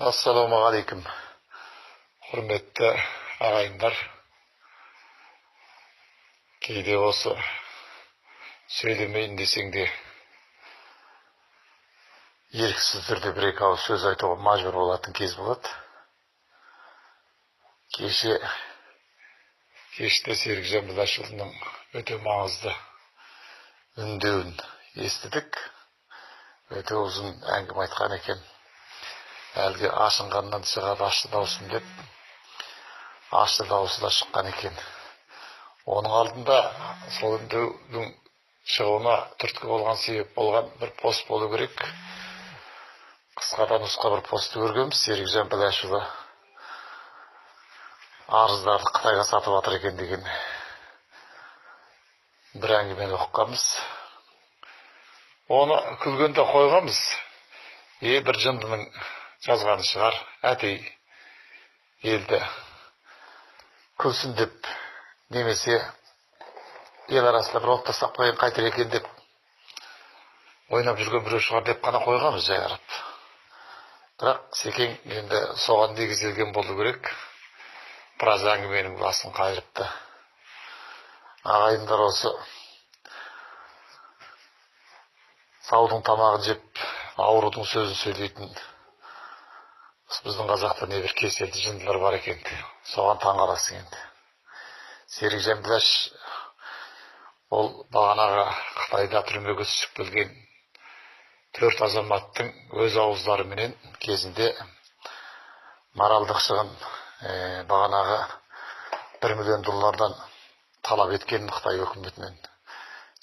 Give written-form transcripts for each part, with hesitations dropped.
Ассалаумағалейкум, құрметті ағайындар. Кейде осы сөйлемейін десең де еріксіз түрде бір екі ауыз сөз айтуға мәжбүр болатын кез болады. Кеше кеште Серікжан Біләшұлының өте маңызды үндеуін естідік. Өте ұзын әңгіме айтқан екен. Әлгі ашынғаннан шығады ащы даусым деп, ащы дауысы да шыққан екен. Оның алдында сол үндеудің шығуына түрткі болған, себеп болған бір пост болу керек. Қысқа да нұсқа бір постты көргенбіз. Серікжан Біләшұлы арыздарды Қытайға сатып жатыр екен деген бір әңгімені оқығанбыз. Оны күлгенде қойғанбыз. Бір жындының жазғаны шығар, әтей елді күлсін деп, немесе ел арасында бір от тастап қояйын қайтер екен деп ойнап жүрген біреу шығар деп қана қойғанбыз жай қарап. Бірақ Секең енді соған негізделген болу керек. Біраз әңгіменің басын қайырыпты. Ағайындар, осы саудың тамағын жеп, аурудың сөзін сөйлейтін біздің қазақта небір кеселді жындылар бар екен, соған таң қаласың енді. Серікжан Біләш ол бағанағы Қытайда түрмеге түсіп келген 4 азаматтың өз ауыздарыменен кезінде моральдық шығын бағанағы 1 миллион доллардан талап еткен Қытай өкіметінен.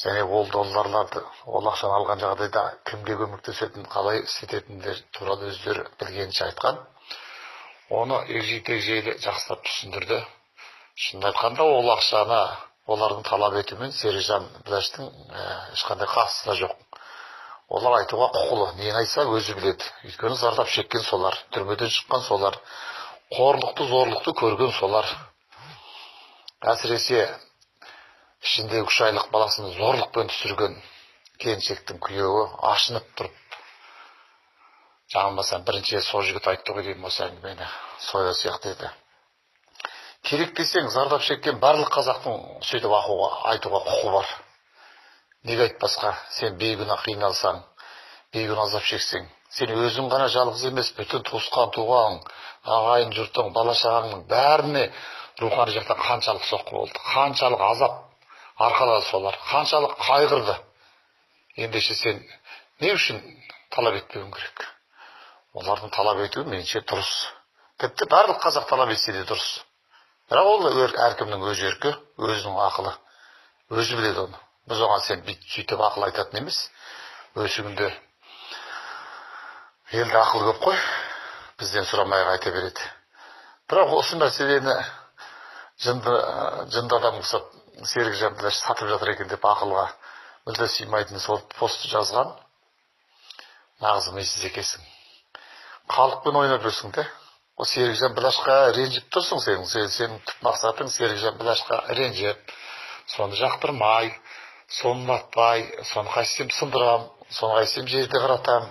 Және ол долларларды, ол ақшаны алған жағдайда кімге көмектесетін, қалай істететіндер туралы өздері білгенше айтқан. Оны егжей-тегжейлі жақсылап түсіндірді. Шынын айтқанда, ол ақшаны олардың талап етуімен Серікжан Біләштің ешқандай қатысы да жоқ. Олар айтуға құқылы, нені айтса өзі біледі. Өйткені зардап шеккен солар, түрмеден шыққан солар, қорлықты, зорлықты көрген солар. Әсіресе ішінде 3 айлық баласын зорлықпен түсірген келіншектің күйеуі ашынып тұрып, жаңылмасам бірінші сол жігіт айтты ғой деймін осы әңгімені, соя сияқты еді. Керек десең, зардап шеккен барлық қазақтың сөйтіп айтуға құқы бар. Неге айтпасқа? Сен бейкүнә қиналсаң, бейкүнә азап шексең, сен өзің ғана жалғыз емес, бүтін туысқан туғаң, ағайын жұртың, бала шағаңның бәріне рухани жақтан қаншалық соққы болды, қаншалық азап арқалады солар, қаншалық қайғырды. Ендеше сен не үшін талап етпеуің керек? Олардың талап етуі меніңше дұрыс. Тіпті барлық қазақ талап етсе де дұрыс. Бірақ ол әркімнің өз еркі, өзінің ақылы. Өзі біледі оны. Біз оған сен бүйтіп сөйтіп ақыл айтатын емес. Осы күнде елде ақыл көп қой, бізден сұрамай ақ айта береді. Бірақ осы мәселені жынды адам ұқсап Серікжан Біләш сатып жатыр екен деп ақылға мүлде сыймайтын сол постты жазған нағыз мисыз екенсің. Халықпен ойнап жүрсің де. О Серікжан Біләшқа ренжіп тұрсың сен. Сенің түп мақсатың Серікжан Біләшқа ренжіп, соны жақтырмай, соны ұнатпай, соны қайтсем сындырам, соны қайтсем жерде қаратам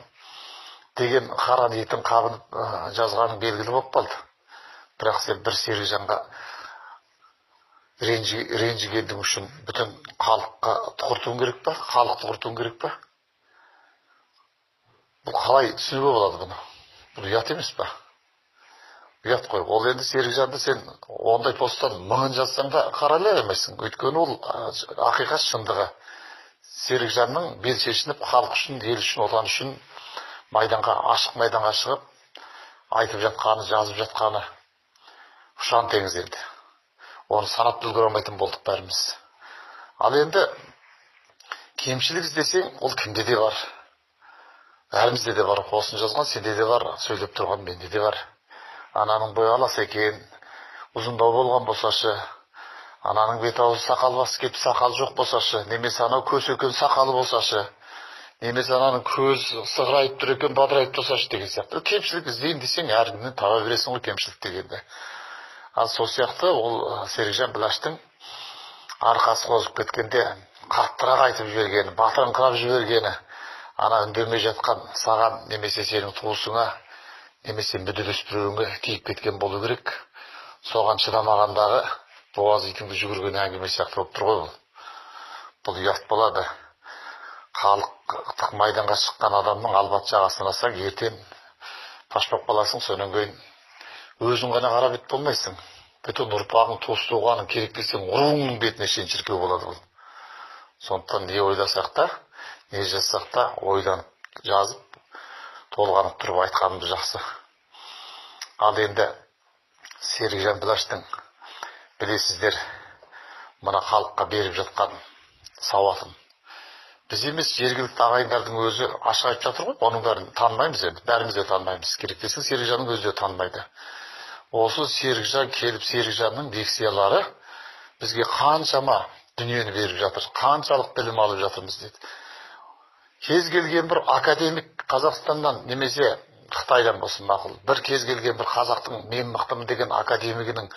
деген қара ниетің қабынып жазғаның белгілі болып қалды. Бірақ сен бір Серікжанға ренжігендің үшін бүтін халыққа тұқыртуың керек па? Халықты құртуың керек па? Бұл қалай түсінуге болады бұны? Бұл ұят емес па? Ұят қой. Ол енді Серікжанды сен ондай посттан мыңын жазсаң да қаралай алмайсың. Өйткені ол ақиқат шындығы. Серікжанның бел шешініп халық үшін, ел үшін, отан үшін майданға, ашық майданға шығып айтып жатқаны, жазып жатқаны ұшан теңіз енді. Оны санап үлгере алмайтын болдық бәріміз. Ал енді кемшілік іздесең, ол кімде де бар. Бәрімізде де бар. Осыны жазған сенде де бар, сөйлеп тұрған менде де бар. Ананың бойы аласа екен, ұзындау болған болсашы, ананың бет аузы сақал басып кетіп сақал жоқ болсашы, немесе анау көз екен сақалы болсашы, немесе ананың көз сығырайып тұр екен, бадырайып тұрсашы деген сияқты. Кемшілік іздейін десең, әркімнен таба бересің ғой кемшілік дегенді. Ал сол сияқты ол Серікжан Біләштің арқасы қозып кеткенде қаттырақ айтып жібергені, батырыңқырап жібергені, ана үндемей жатқан саған немесе сенің туысыңа Немесе мүдделес біреуіңе тиіп кеткен болу керек. Соған шыдамағандағы боғаз итіңді жүгірген әңгіме сияқты болып тұр ғой бұл. Бұл ұят болады. Халықтық майданға шыққан адамның албат жағасын алсаң, ертең паш болып қаласың, содан кейін өзің ғана қара бет болмайсың. Бүтін ұрпағың, туыс туғаның, керек десең руыңның бетіне шейін шіркеу болады бұл. Сондықтан не ойласақ та, не жазсақ та, ойланып жазып, толғанып тұрып айтқанымыз жақсы. Ал енді Серікжан Білаштың, білесіздер, мына халыққа беріп жатқан сауатын. Біз емес, жергілікті ағайындардың өзі ашық айтып жатыр ғой, оның бәрін танымаймыз енді, бәріміз де танымаймыз. Керек десең, Серікжанның өзі де танымайды. Осы Серікжан келіп, Серікжанның лекциялары бізге қаншама дүниені беріп жатыр, қаншалық білім алып жатырмыз дейді. Кез келген бір академик Қазақстаннан немесе Қытайдан болсын мақұл, бір кез келген бір қазақтың мен мықтымын деген академигінің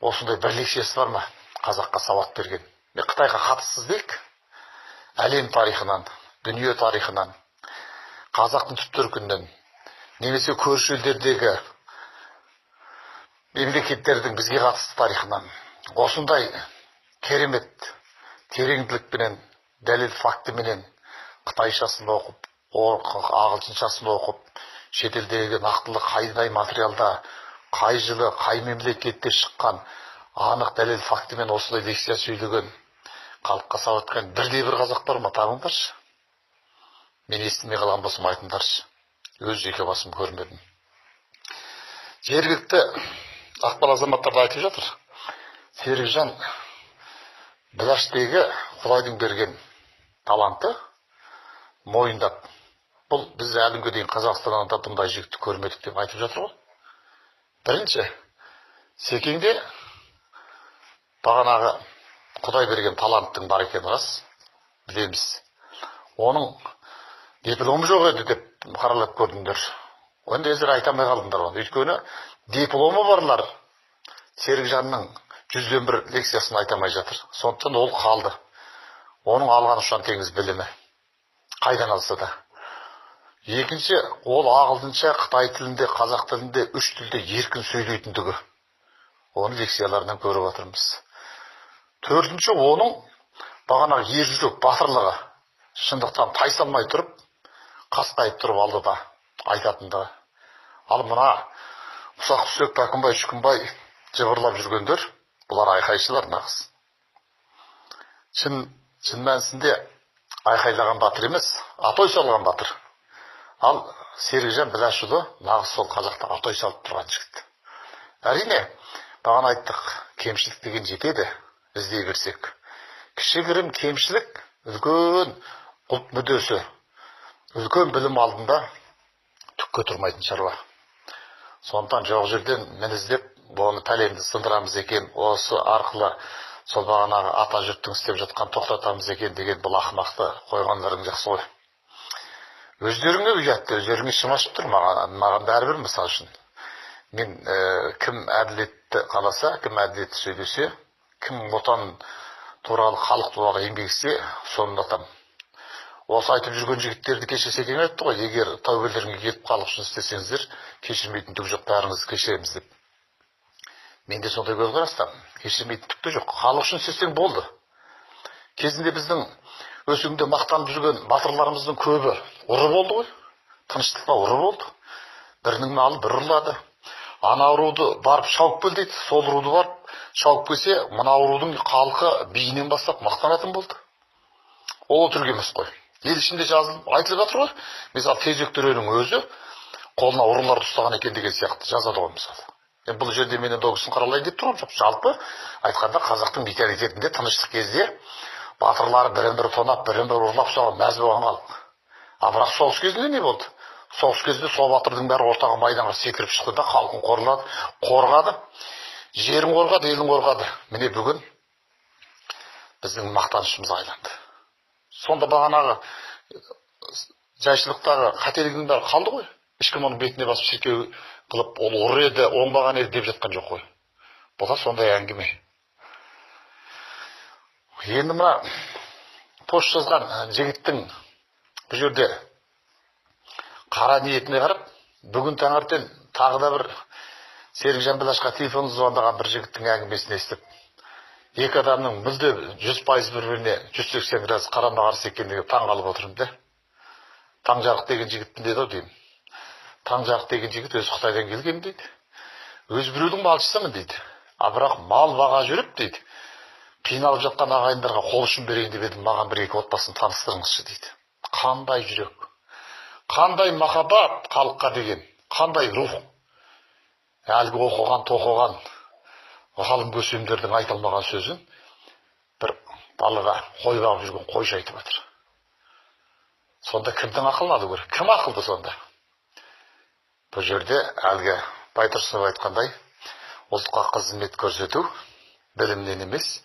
осындай бір лекциясы бар ма қазаққа сауат берген? Мен Қытайға қатыссыз дейік, әлем тарихынан, дүние тарихынан, қазақтың түп төркінінен, немесе көрші елдердегі мемлекеттердің бізге қатысты тарихынан осындай керемет тереңділікпенен, дәлел фактіменен қытайшасын оқып, ағылшыншасын оқып, шетелдегі нақтылы қайдай материалда, қай жылы, қай мемлекетте шыққан анық дәлел фактімен осындай лекция сөйлеген, халыққа сауат берген бірде бір қазақ бар ма? Табыңдаршы. Мен естімей қалған болсам айтыңдаршы. Өз жеке басым көрмедім. Жергілікті ақпал азаматтар да айтып жатыр. Серікжан Білаштегі Құдайдың берген таланты мойындап, бұл біз әлі күнге дейін Қазақстаннан да бұндай жігітті көрмедік деп айтып жатыр ғой. Бірінші, Секеңде бағанағы Құдай берген таланттың бар екені рас, білеміз. Оның дипломы жоқ еді деп қаралап көрдіңдер. Енді өздері айта алмай қалдыңдар оны. Өйткені дипломы барлар Серікжанның 101 лекциясын айта алмай жатыр. Сондықтан ол қалды. Оның алған ұшан теңіз білімі. Қайдан алса да. Екінші, ол ағылшынша, қытай тілінде, қазақ тілінде, үш тілде еркін сөйлейтіндігі. Оны лекцияларынан көріп отырмыз. Төртінші, оның бағанағы ержүрек батырлығы, шындықтан тайсалмай тұрып, қасқайып тұрып алдыда айтатындығы. Ал мына ұсақ түсек Бәкімбай, Шүкімбай жыбырлап жүргендер, бұлар айқайшылар нағыз. Шын мәнісінде айқайлаған батыр емес, атой салған батыр. Ал Серікжан Біләшұлы нағыз сол қазақта атой салып тұрған жігіт. Әрине, бағана айттық, кемшілік деген жетеді, іздей берсек. Кішігірім кемшілік үлкен ұлт мүддесі, үлкен білім алдында түкке тұрмайтын шаруа. Сондықтан жоқ жерден мін іздеп, оны пәленді сындырамыз екен, осы арқылы сол бағанағы ата жұрттың істеп жатқан тоқтатамыз екен деген бұл ақымақты қойғандарың жақсы ғой. Өздеріңе ұятты, өздеріңе шым ашып тұр, маған бәрібір мысал үшін. Мен кім әділетті қаласа, кім әділетті сөйлесе, кім отан туралы, халық туралы еңбек етсе, соны ұнатамын. Осы айтып жүрген жігіттерді кеше Секең айтты ғой, егер тәубелеріңе келіп халық үшін істесеңіздер, кешірмейтін түк жоқ, бәріңізді кешіреміз деп. Мен де сондай көзқарастамын, кешірмейтін түк те жоқ, халық үшін істесең болды. Кезінде біздің өсімде мақтанып жүрген батырларымыздың көбі ұры болды ғой, тыныштықта ұры болды. Бірінің малы бір ұрлады. Ана руды барып шауып кел дейді, сол руды барып шауып келсе, мына рудың халқы биінен бастап мақтанатын болды. Ол өтірік емес қой. Ел ішінде жазылып айтылып жатыр ғой. Мысалы, Тезек төренің өзі қолына ұрыларды ұстаған екен деген сияқты жазады ғой мысалы. Енді бұл жерде мен енді ол кісіні қаралайын деп тұрғаным жоқ. Жалпы айтқанда қазақтың менталитетінде тыныштық кезде батырлары бірін бірі тонап, бірін бірі ұрлап соған мәз болған халық. А бірақ соғыс кезінде не болды? Соғыс кезінде сол батырдың бәрі ортаға майданға секіріп шықты да халқын қорлады, қорғады, жерін қорғады, елін қорғады. Міне бүгін біздің мақтанышымызға айланды. Сонда бағанағы жайшылықтағы қателігінің бәрі қалды ғой. Ешкім оның бетіне басып шіркеу қылып, ол ұры еді, оңбаған еді деп жатқан жоқ қой. Бұл да сондай әңгіме. Енді мына пост жазған жігіттің бұл жерде қара ниетіне қарап, Бүгін таңертең тағы да бір Серікжан Біләшқа телефон звондаған бір жігіттің әңгімесін естіп, екі адамның мүлде 100% бір-біріне 180 градус қарама-қарсы екендігіне таң қалып отырмын да. Таңжарық деген жігітпін деді ау деймін. Таңжарық деген жігіт өзі Қытайдан келген дейді. Өз біреудің малшысымын дейді. А бірақ мал баға жүріп дейді. Қиналып жатқан ағайындарға қол ұшын берейін деп едім, маған бір екі отбасын таныстырыңызшы дейді. Қандай жүрек, қандай махаббат халыққа деген, қандай рух. Әлгі оқыған, тоқыған ғалым көсемдердің айта алмаған сөзін бір далада қой бағып жүрген қойшы айтып жатыр. Сонда кімдің ақылын алу керек? Кім ақылды сонда? Бұл жерде әлгі Байтұрсынов айтқандай, ұлтқа қызмет көрсету білімнен емес,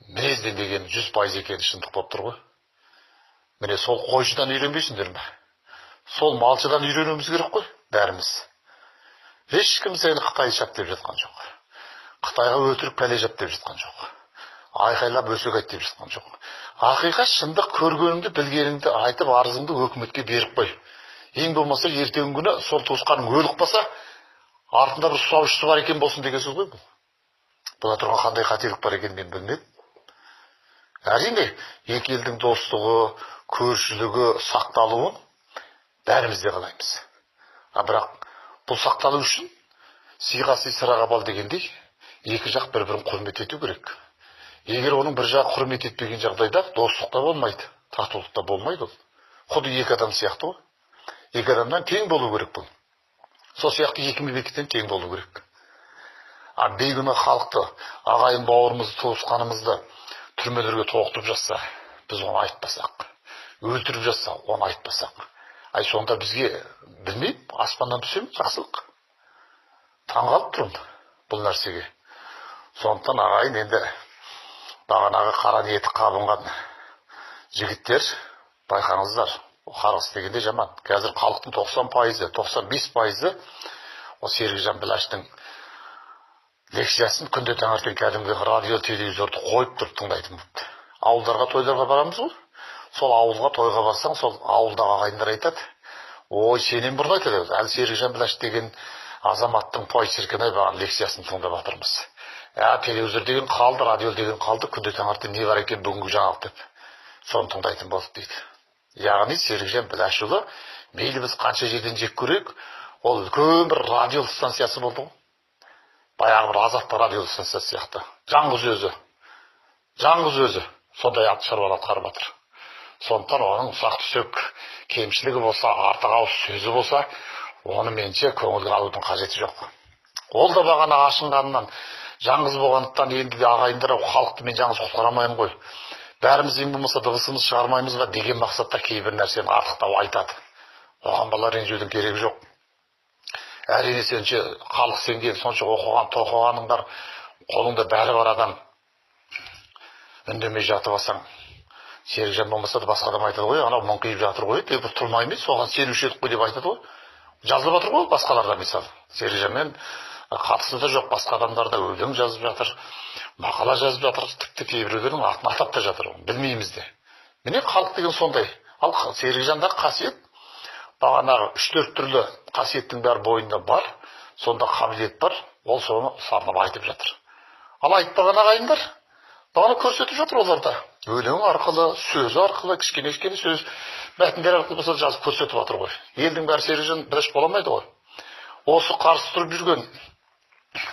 мінезден деген 100% екені шындық болып тұр ғой. Міне сол қойшыдан үйренбейсіңдер ме? Сол малшыдан үйренуіміз керек қой бәріміз. Ешкім сені Қытай жап деп жатқан жоқ. Қытайға өтірік пәле жап деп жатқан жоқ. Айқайлап өсек айт деп жатқан жоқ. Ақиқат шындық көргеніңді, білгеніңді айтып, арызыңды өкіметке беріп қой. Ең болмаса ертеңгі күні сол туысқаның өліп қалса, артында бір ұстаушысы бар екен болсын деген сөз ғой бұл. Бұда тұрған қандай қателік бар екенін мен білмедім. Әрине, екі елдің достығы, көршілігі сақталуын бәріміз де қалаймыз. А бірақ бұл сақталу үшін сыйға сый сыраға бал дегендей, екі жақ бір-бірін құрмет ету керек. Егер оның бір жағы құрмет етпеген жағдайда достық та болмайды, татулық та болмайды ол. Құды екі адам сияқты ғой. Екі адамнан тең болу керек бұл. Сол сияқты екі мемлекеттен тең болу керек. А бейкүнә халықты, ағайын бауырымызды, туысқанымызды түрмелерге тоқтырып жатса, біз оны айтпасақ, өлтіріп жатса, оны айтпасақ. Ай сонда бізге білмеймін, аспаннан түсе ме жақсылық? Таңғалып тұрмын бұл нәрсеге. Сондықтан ағайын енді бағанағы қара ниеті қабынған жігіттер, байқаңыздар, қарғыс дегенде жаман. Қазір халықтың 90%, 95% ол Серікжан Біләштің лекциясын күнде таңертең кәдімгі радио, телевизорды қойып тұрып тыңдайтын болыпты. Ауылдарға тойларға барамыз ғой. Сол ауылға тойға барсаң, сол ауылдағы ағайындар айтады. Ой, сенен бұрын айтады. Әлі Серікжан Біләш деген азаматтың пой шіркін ай бағана лекциясын тыңдап жатырмыз. Телевизор деген қалды, радио деген қалды, күнде таңертең не бар екен бүгінгі жаңалық деп. Соны тыңдайтын болдық дейді. Яғни Серікжан Біләшұлы, мейлі біз қанша жерден жек көрейік, ол үлкен бір радио станциясы болды ғой. Баяғы бір азаттық радио станциясы сияқты. Жалғыз өзі. Жалғыз өзі сондай ат шаруаны атқарып жатыр. Сондықтан оның ұсақ түсек кемшілігі болса, артық ауыз сөзі болса, оны менше көңілге алудың қажеті жоқ. Ол да бағана ашынғанынан, жалғыз болғандықтан енді де ағайындар, халықты мен жалғыз құтқара алмаймын ғой. Бәріміз ең болмаса дыбысымыз шығармаймыз ба деген мақсатта кейбір нәрсені артықтау айтады. Оған бала ренжудің керегі жоқ. Әрине сенше халық сенген, сонша оқыған, тоқығаныңдар, қолыңда бәрі бар адам. Үндемей жатып алсаң, Серікжан болмаса да басқа адам айтады ғой, анау мұңқиып жатыр ғой, бір тұрмай емес, соған сенуші едік қой деп айтады ғой. Жазылып жатыр ғой басқаларда мысалы. Серікжанмен қатысы да жоқ, басқа адамдар да өлең жазып жатыр, мақала жазып жатыр, тіпті кейбіреулердің атын атап та жатыр, білмейміз де. Міне халық деген сондай. Ал Серікжандағы қасиет, бағанағы 3-4 түрлі қасиеттің бәрі бойында бар, сонда қабілет бар, ол соны сарнап айтып жатыр. Ал айтпаған ағайындар, бағана көрсетіп жатыр оларда. Өлең арқылы, сөзі арқылы, кішкене-кішкене сөз, мәтіндер арқылы болса жазып көрсетіп жатыр ғой. Елдің бәрі Серікжан Біләш бола алмайды ғой. Осы қарсы тұрып жүрген,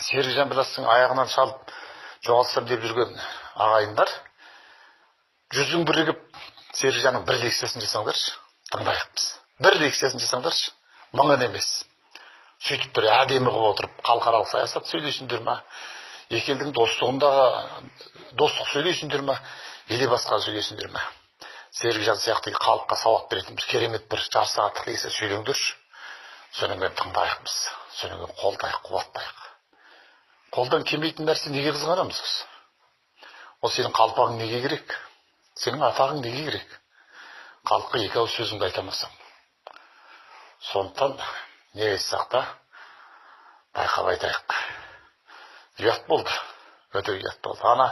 Серікжан Біләштің аяғынан шалып жоғалтсам деп жүрген ағайындар, жүзің бірігіп Серікжанның бір лекциясын жасаңдаршы, тыңдайық біз. Бір лекциясын жасаңдаршы, мыңын емес. Сөйтіп бір әдемі қылып отырып, халықаралық саясат сөйлейсіңдер ма? Екі елдің достығындағы достық сөйлейсіңдер ма? Или басқа сөйлейсіңдер ма? Серікжан сияқты халыққа сауат беретін бір керемет бір жарты сағаттық лекция сөйлеңдерші. Содан кейін тыңдайық біз, содан кейін қолдайық, қуаттайық. Қолдан келмейтін нәрсе неге қызғанамыз біз? Ол сенің қалпағың неге керек? Сенің атағың неге керек? Халыққа екі ауыз сөзіңді айта алмасаң. Сондықтан не айтсақ та байқап айтайық. Ұят болды, өте ұят болды. Ана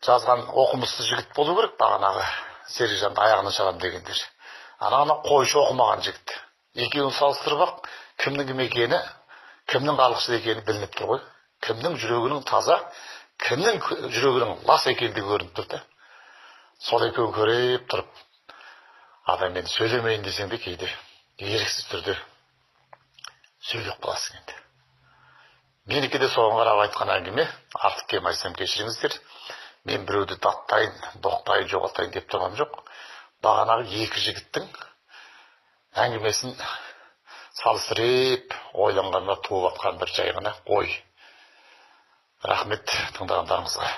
жазған оқымысты жігіт болу керек бағанағы Серікжанды аяғынан шалам дегендер. Ана қойшы оқымаған жігіт. Екеуін салыстырып ақ, Кімнің кім екені, кімнің халықшыл екені білініп тұр ғой. Кімнің жүрегінің таза, кімнің жүрегінің лас екендігі көрініп тұр да. Сол екеуін көріп тұрып, адаммен сөйлемейін десең де, кейде еріксіз түрде сөйлеп қаласың енді. Менікі де соған қарап айтқан әңгіме, артық кем айтсам, кешіріңіздер. Мен біреуді даттайын, боқтайын, жоғалтайын деп тұрғаным жоқ. Бағанағы екі жігіттің әңгімесін салыстырып ойланғанда туып жатқан бір жай ғана ой. Рахмет тыңдағандарыңызға.